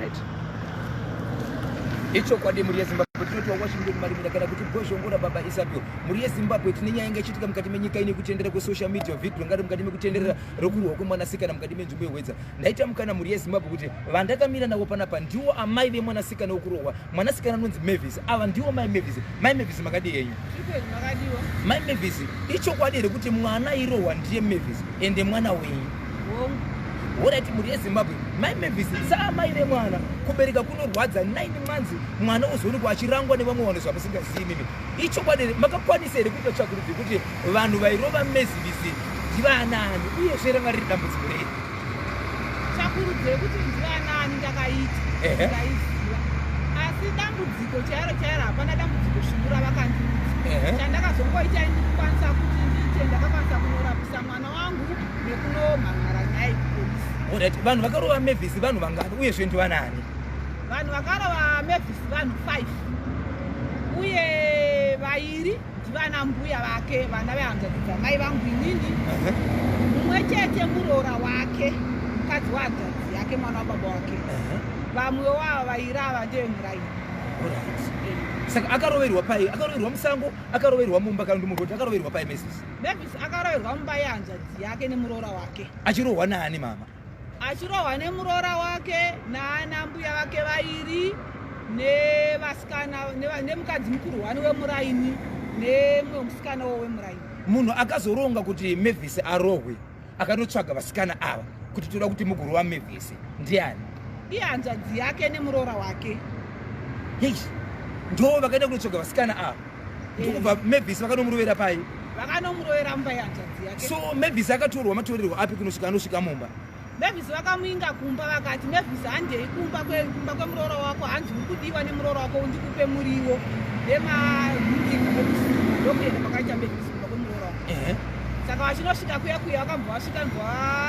Right. Ichokwadi mhuri yeZimbabwe tinoti waWashington Marimira kana kuti Bhozhongora Baba Isabel. Mhuri yeZimbabwe tine nyaya inga ichiitika mukati menyika ine kutenderera kwesocial media video ngari mukati mekutenderera rokurwa kwemwanasikana mukati menzvimbo yeHwedza. Ndaita mukana mhuri yeZimbabwe kuti vandakamira navo panapa ndiwo amai vemwanasikana wokurohwa. Mwanasikana anonzi Mavis. Ava ndiwo mai Mavis. Mai Mavis makadii henyu? Mai Mavis, ichokwadi here kuti mwana airohwa ndiye Mavis ende mwana wenyu? Horaiti mhuri yeZimbabwe, mai Mavis saamai vemwana, kubereka kunorwadza 9 months mwana ozoonekwa achirangwa nevamwe vanhu zvamusingazivi imimi. Ichokwadi here makakwanisa here kuita tsvakurudzo yekuti vanhu vairova Mavis ndivaanani uyezve ranga riri dambudziko rei? Tsvakurudzo yekuti ndivaanani ndakaita ndaiziva, asi dambudziko chairo chairo hapana dambudziko svikuru ravakandiudza. Chandakazongoita ini kukwanisa kuti ndiite, ndakakwanisa kunorapisa mwana wangu nekunomhan'ara nyaya yekupolisi. Alright, vanhu vakarova Mavis vanhu vangani uyezve ndivanani? Vanhu vakarova Mavis vanhu 5 uye vairi ndivana mbuya vake, vana vehanzvadzi dzamai vangu inini, mumwe chete muroora wake, mukadzi wehanzvadzi yake, mwana wababa wake. Vamwe wava vairi ava ndevemuraini. Alright. Saka akaroverwa pai? Akaroverwa musango, akaroverwa mumba kana kuti muroad? Akaroverwa pai Mavis? Mavis akaroverwa mumba yehanzvadzi yake nemuroora wake. Achirohwa naani mama? Achirohwa nemuroora wake naana mbuya vake vairi nevasikana nemukadzi mukuru wani wemuraini nemumwe musikana wo wemuraini. Munhu akazoronga kuti Mavis arohwe akanotsvaga vasikana ava kuti toda kuti mugorova Mavis ndiani? Ihanzvadzi yake nemuroora wake. Hei, ndo vakaenda kunotsvaga vasikana ava ndokubva Mavis vakanomurovera pai? Vakanomurovera mumba yehanzvadzi yake. So Mavis akatorwa matorerwo api kunosvika anosvika mumba? Mavis vakamuinga kumba vakati, Mavis handei kumba kumba kwemuroora wako, hanzi uri kudiwa nemuroora wako, undikupe muriwo nemahungika ekusuka. Ndokuenda kwakaita Mavis kumba kwemuroora wako. Saka vachinosvika kuya kuya vakambva vasvika ndobva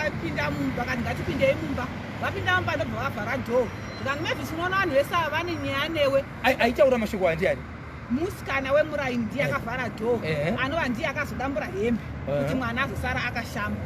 vapinda mumba, vakati ngatipindei mumba. Vapinda mumba ndobva vavhara dhoo. Zvikanzi Mavis unoona vanhu vese ava vane nyaya newe. Aitaura mashoko aya ndiani? Musikana wemuraini ndiye akavhara dhoo, anova ndiye akazodambura hembe kuti mwana azosara akashama.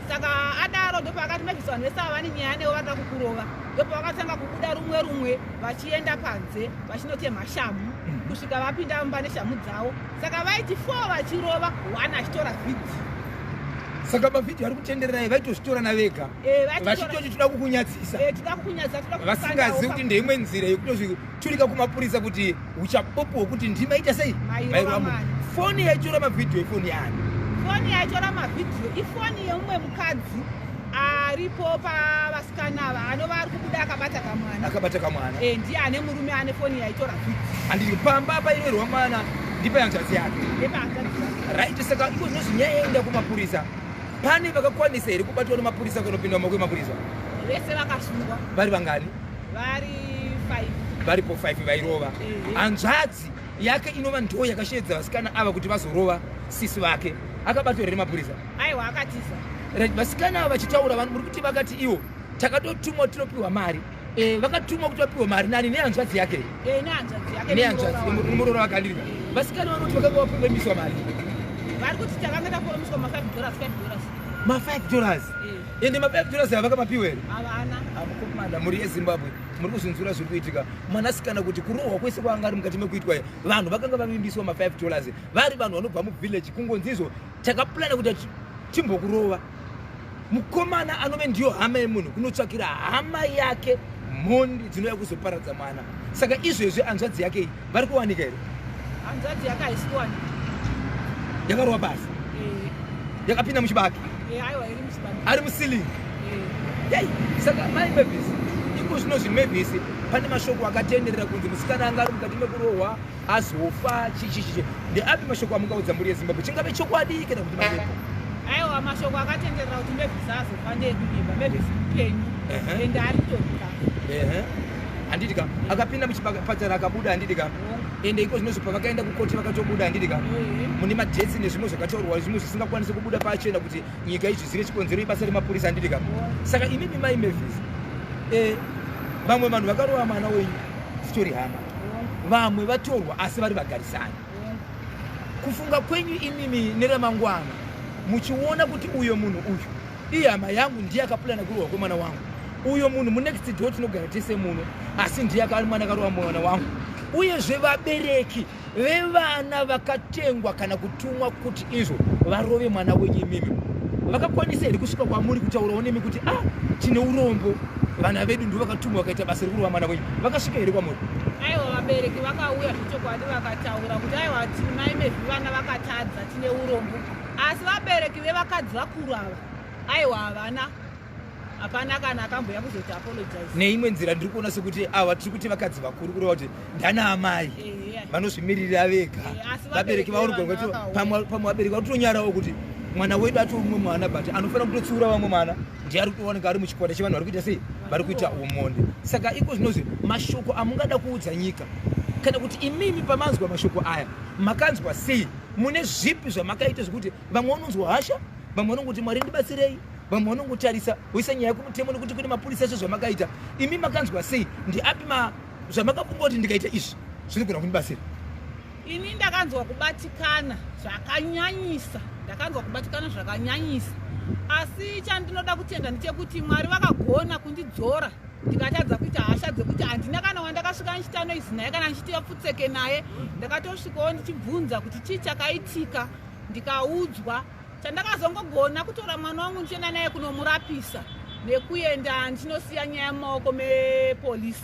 Saka adaro ndopaakati Mavis vanhu vese ava vane nyaya newe, varida kukurova. Ndopavakatanga kubuda rumwe rumwe vachienda panze vachinotemha shamhu kusvika vapinda mumba neshamhu dzavo. Saka vaiti 4 vachirova, 1 achitora vhidhiyo. Saka mavhidhiyo ari kutendererai vaitozvitorana vega vachitoti toda kukunyadzisa, toda kukunyadzisa, toda vasingazivi kuti ndeimwe nzira yekutozviturika kumapurisa kuti uchapupu hwekuti ndimaita sei mairova munhu. Foni yaitora mavhidhiyo ifoni yaani? Foni yaitora mavhidhiyo ifoni yemumwe mukadzi aripo pavasikana ava anova ari kubuda akabata kamwana. Akabata kamwana. Ndiye ane murume ane foni yaitora vhidhiyo. Handiti pamba pairoverwa mwana ndipe hanzvadzi yake? Ndipe hanzvadzi yake. Right, saka iko zvinozi nyaya yaenda kumapurisa, pane vakakwanisa here kubatwa nemapurisa kunopinda mumaoko emapurisa? Vese vakasungwa. Vari vangani? Vari 5. Varipo 5 vairova. Hanzvadzi yake inova ndo yakasheedza vasikana ava kuti vazorova sisi vake akabatwa here nemapurisa? Aiwa, akatiza. Right, vasikana ava vachitaura vanhu muri kuti vakati iwo takatotumwa tinopiwa mari. Vakatumwa kuti vapiwe mari nani? Nehanzvadzi yake? Nehanzvadzi yake. Nehanzvadzi nemuroora vakandirika. Vasikana vanoti vakanga vapromiswa mari. Vari kuti takanga tapromiswa ma 5 dollars, 5 dollars. Ma 5 dollars. Ende ma 5 dollars ava vakamapiwa here? Havana. Amukomana, mhuri yeZimbabwe muri kuzvinzwira zviri kuitika. Mwanasikana kuti kurohwa kwese kwaanga ari mukati mekuitwa, vanhu vakanga vavimbiswa ma 5 dollars, vari vanhu vanobva muvillage, kungonzi izvo takaplana kuti chimbokurova. Mukomana anove ndiyo hama yemunhu kunotsvakira hama yake mhondi dzinouya kuzoparadza mwana. Saka izvezvi hanzvadzi yake iyi vari kuwanika here? Hanzvadzi yake haisi kuwanika. Yakarova basa, yakapinda muchibage. Aiwa, iri muchibage. Ari musiling. Yei, saka mai Mavis, iko zvino zviMavis pane mashoko akatenderera kunzi musikana anga ari mukati mekurohwa azofa chichichichi. Ndeapi mashoko amungaudza mhuri yeZimbabwe? Chingave chokwadi kana kuti manyepo? Aiwa, mashoko akatenderera kuti Mavis azofa ndeekunyeba. Mavis mupenyu ende ari kutorika. Handiti ka akapinda muchipatara akabuda, handiti ka? Ende iko zvinozvo pavakaenda kukoti vakatobuda, handiti ka? Mune magetsi nezvimwe zvakataurwa, zvimwe zvisingakwanisi kubuda pachena kuti nyika izvizive chikonzero, ibasa remapurisa, handiti ka? Saka imimi mai Mavis, vamwe vanhu vakarova mwana wenyu dzitori hama, vamwe vatorwa asi vari vagarisani. Kufunga kwenyu imimi neramangwana muchiona kuti uyo munhu uyu ihama yangu, ndiye akapulana kurohwa kwemwana wangu. Uyo munhu munext door tinogara tese muno, asi ndiye akari mwana akarova mwana wangu. Uyezve vabereki vevana vakatengwa kana kutumwa kuti izvo varove mwana wenyu imimi, vakakwanisa here kusvika kwamuri kutaurawo nemi kuti ah, tine urombo, vana vedu ndivo vakatumwa vakaita basa rekurova mwana wenyu? Vakasvika here kwamuri? Aiwa, vabereki vakauya zvechokwadi, vakataura kuti aiwa, mai Mevhi vana vakatadza, tine urombo. Asi vabereki vevakadzi vakuru ava, aiwa, havana, hapana kana akamboya kuzoti apologize. Neimwe nzira ndiri kuona sekuti ava tiri kuti vakadzi vakuru, kureva kuti ndana amai vanozvimiririra vega. Asi vabereki vabereki vauri vevana vakauya. Pamwe vabereki vari kutonyarawo kuti mwana wedu ati umwe mwana, but anofanira kutotsiura vamwe mwana ndiye ari kutooneka ari muchikwata chevanhu vari kuita sei, vari kuita umonde. Saka iko zvinozvi mashoko amungada kuudza nyika, kana kuti imimi pamanzwa mashoko aya makanzwa sei? Mune zvipi zvamakaita zvekuti vamwe vanonzwa hasha, vamwe vanongoti Mwari ndibatsirei, vamwe vanongotarisa voisa nyaya kumutemo nekuti kune mapurisa? Sezvamakaita imi, makanzwa sei? Ndiapi zvamakafunga kuti ndikaita izvi zvinogona kundibatsira? Ini ndakanzwa kubatikana zvakanyanyisa, ndakanzwa kubatikana zvakanyanyisa. Asi chandinoda kutenda ndechekuti Mwari vakagona kundidzora, ndikatadza kuita hasha dzekuti handina kana wandakasvika ndichita noise naye kana ndichiti pfutseke naye. Ndakatosvikawo ndichibvunza kuti chii chakaitika, ndikaudzwa. Chandakazongogona kutora mwana wangu ndichienda naye kunomurapisa nekuenda ndinosiya nyaya mumaoko mepolisi,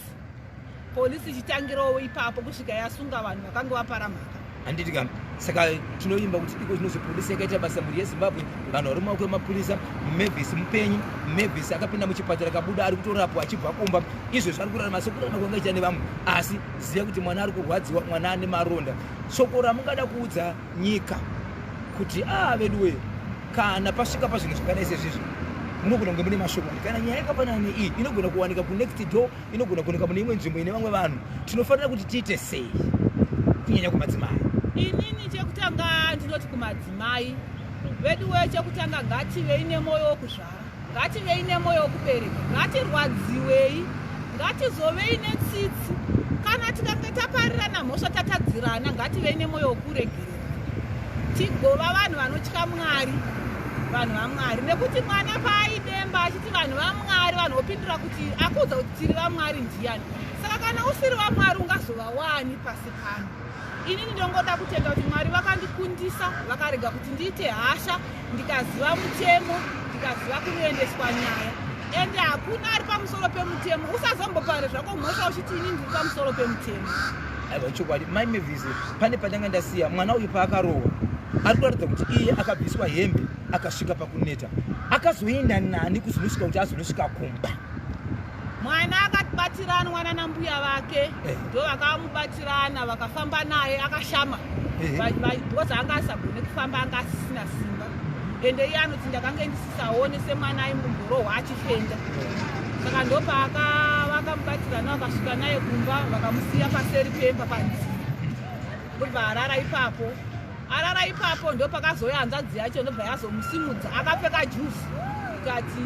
polisi ichitangirawo ipapo kusvika yasunga vanhu vakange vapara mhaka. Handiti ka? Saka tinoimba kuti iko zvinozvi polisi yakaita basa. Mhuri yeZimbabwe, vanhu vari mumaoko emapurisa. Mavis mupenyu. Mavis akapinda muchipatara, kabuda, ari kutorapwa achibva kumba. Izvezvi ari kurarama sekurarama kwangaita nevamwe, asi ziva kuti mwana ari kurwadziwa, mwana ane maronda. Shoko ramungada kuudza nyika kuti a veduwe, kana pasvika pazvinhu zvakadai sezvizvi, munogona kunge mune mashoko kuti kana nyaya yakafanana neiyi inogona kuwanika kunext door, inogona kuwanika mune imwe nzvimbo ine vamwe vanhu, tinofanira kuti tiite sei, kunyanya kumadzimai? Inini chekutanga ndinoti kumadzimai veduwe, chekutanga ngativei nemwoyo wokuzvara, ngativei nemwoyo wokubereka, ngatirwadziwei, ngatizovei netsitsi. Kana tikange taparirana mhosva, tatadzirana, ngativei nemwoyo wokuregererana, tigova vanhu vanotya Mwari, vanhu vaMwari. Nekuti mwana paaidemba achiti vanhu vaMwari, vanhu vopindura kuti akuudza kuti tiri vaMwari ndiani? Saka kana usiri vaMwari ungazova wani pasi pano? Inini ndongoda kutenda kuti Mwari vakandikundisa, vakarega kuti ndiite hasha, ndikaziva mutemo, ndikaziva kunoendeswa nyaya. Ende hakuna ari pamusoro pemutemo. Usazombopare zvako mhosva uchiti ini ndiri pamusoro pemutemo. Aiwa, chokwadi. Mai Mavis, pane pandanga ndasiya. Mwana uyu paakarohwa, ari kuratidza kuti iye akabviswa hembe akasvika pakuneta. Akazoenda nani kuzonosvika kuti azonosvika kumba? Mwana akabatiranwa nanambuya vake. Ndo vakamubatirana, vakafamba naye akashama because anga asagone kufamba, anga asisina simba. Ende iye anoti ndakange ndisisaone semwana aimborohwa achifenda. Saka ndopaaka vakamubatirana, vakasvika naye kumba, vakamusiya paseri pemba panzira, ndobva arara ipapo. Arara ipapo, ndopakazouya hanzvadzi yacho, ndobva yazomusimudza akapfeka juzi, ikati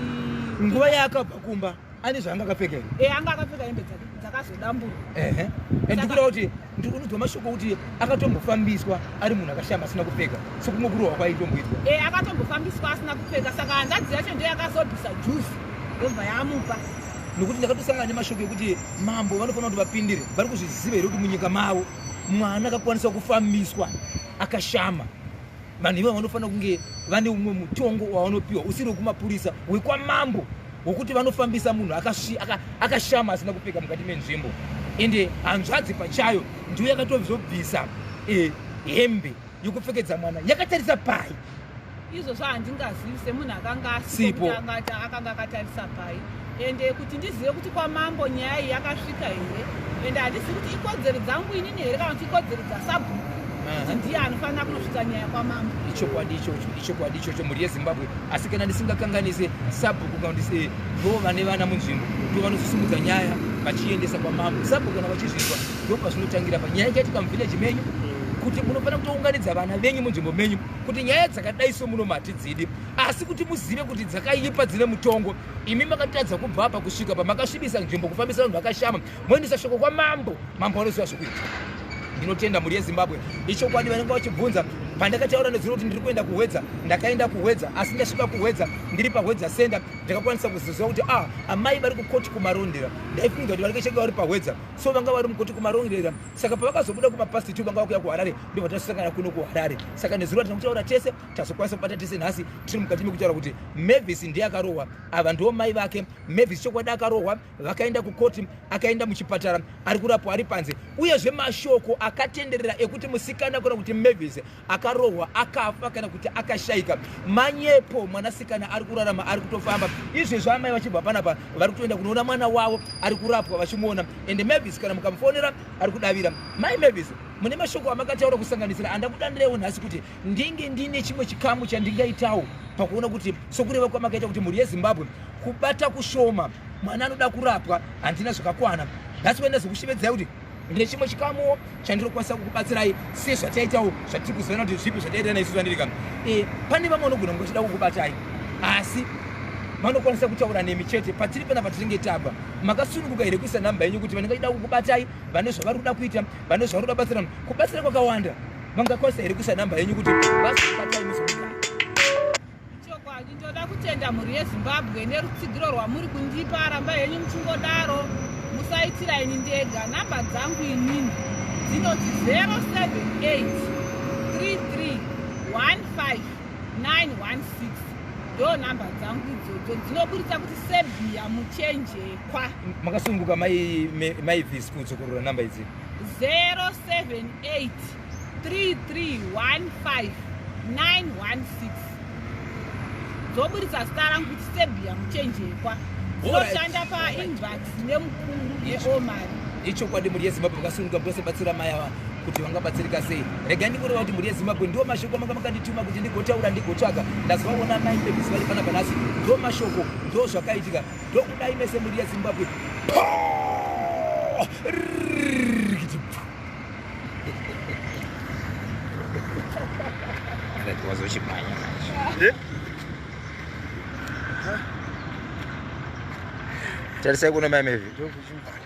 Nguva yaakabva kumba ane zvaanga akapfeka here? E, anga akapfeka hembe dzake dzakazodamburwa. Ehe, ndikuda kuti ndikunudzwa mashoko kuti akatombofambiswa ari munhu akashama asina kupfeka, sekumwe kurohwa kwaitomboitwa. E, akatombofambiswa asina kupfeka. Saka hanzvadzi yacho ndiyo yakazobvisa juzi, ndobva yamupa. Nokuti ndakatosangana nemashoko ekuti mambo vanofanira kuti vapindire. Vari kuzviziva here kuti munyika mavo mwana akakwanisa kufambiswa akashama? Vanhu ivavo vanofanira kunge vane umwe mutongo wavanopiwa usiri wekumapurisa, wekwamambo, wokuti vanofambisa munhu akashama asina kupfeka mukati menzvimbo. Ende hanzvadzi pachayo ndiyo yakatozobvisa hembe yokupfekedza mwana yakatarisa pai? Izvozvo handingazivi semunhu akanga Sipo. asipo kuti akanga akatarisa pai, ende kuti ndizive kuti kwamambo nyaya iyi yakasvika here. Ende handizivi kuti ikodzero dzangu inini here kana kuti ikodzero dzasabhuku, kuti ndiye anofanira kunosvitsa nyaya kwamambo. Ichokwadi ichocho, ichokwadi ichocho, mhuri yeZimbabwe. Asi kana ndisingakanganise, sabhuku kana kuti ndo vane vana munzvimbo ndo vanozosimudza nyaya vachiendesa kwamambo. Sabhuku kana vachizvinzwa, ndo pazvinotangira panyaya ichaitika muvhileji menyu, kuti munofanira kutounganidza vana venyu munzvimbo menyu kuti nyaya dzakadai so muno matidzidi, asi kuti muzive kuti dzakaipa, dzine mutongo. Imi makatadza kubva apa kusvika pamakasvibisa nzvimbo, kufambisa vanhu vakashama, moendesa shoko kwamambo, mambo vanoziva zvokuita. Ndinotenda, mhuri yeZimbabwe. Ichokwadi, vanenge vachibvunza Pandakataura nezuro kuti ndiri kuenda kuHwedza, ndakaenda kuHwedza, asi ndasvika kuHwedza ndiri paHwedza center, ndakakwanisa kuziziva kuti amai vari kukoti kuMarondera. Ndaifunga kuti vari kuchenge vari paHwedza, so vanga vari mukoti kuMarondera. Saka pavakazobuda kumapast 2 vanga vakuya kuHarare, ndobva tasangana kuno kuHarare. Saka nezuro hatina kutaura tese, tazokwanisa kubata tese nhasi. Tiri mukati mekutaura kuti Mavis ndiye akarohwa, ava ndiwo mai vake. Mavis chokwadi akarohwa, vakaenda kukoti, akaenda muchipatara, ari kurapwa ari panze. Uyezve mashoko akatenderera ekuti musikana kana kuti Mavis akarohwa akafa kana kuti akashaika manyepo. Mwanasikana ari kurarama, ari kutofamba. Izvezvo amai vachibva panapa vari kutoenda kunoona mwana wavo ari kurapwa, vachimuona. Ende Mavis kana mukamufonera ari kudavira. Mai Mavis, mune mashoko amakataura kusanganisira andakudanirewo nhasi kuti ndinge ndine chimwe chikamu chandingaitawo pakuona kuti sokureva kwamakaita kuti mhuri yeZimbabwe kubata kushoma, mwana anoda kurapwa, handina zvakakwana. Nhasi wenda zokushevedzai kuti ndine chimwe chikamuwo chandinokwanisa kukubatsirai sezvataitawo zvatiri kuzivana kuti zvipi zvataita naisusu andirika. Pane vamwe vanogona kunge vachida kukubatai, asi vanokwanisa kutaura nemi chete patiri panapa tinenge tabva. Makasununguka here kuisa nhamba yenyu kuti vanenge vachida kukubatai, vane zvavari kuda kuita, vane zvavari kuda kubatsirana, kubatsira kwakawanda, vangakwanisa here kuisa nhamba yenyu kuti vazokubatai muzomuda? Chokwadi, ndoda kutenda mhuri yeZimbabwe nerutsigiro rwamuri kundipa. Ramba henyu muchingodaro, musaitira ini ndega. Namba dzangu inini dzinoti 078 33 15 916, ndo namba dzangu idzodzo dzinoburitsa kuti Sebhiya Muchenjekwa. Makasununguka Mai Vis kudzokorora namba idzi? 078 33 15 916, dzoburitsa zita rangu kuti Sebhiya Muchenjekwa. Dzinoshanda paInbox nemukuru neOmari. Ichokwadi, mhuri yeZimbabwe, vakasununguka vose batsira mai ava kuti vangabatsirika sei. Regai ndikureva kuti mhuri yeZimbabwe, ndiwo mashoko manga makandituma kuti ndigotaura, ndigotsvaga. Ndazovaona mai Mavis vari panapa nhasi. Ndo mashoko, ndo zvakaitika. Ndokudai mese, mhuri yeZimbabwe. Po! Rrrr. Wazochimhanya manje. Tarisai kuno, mai Mevi. Ndokuchimhanya.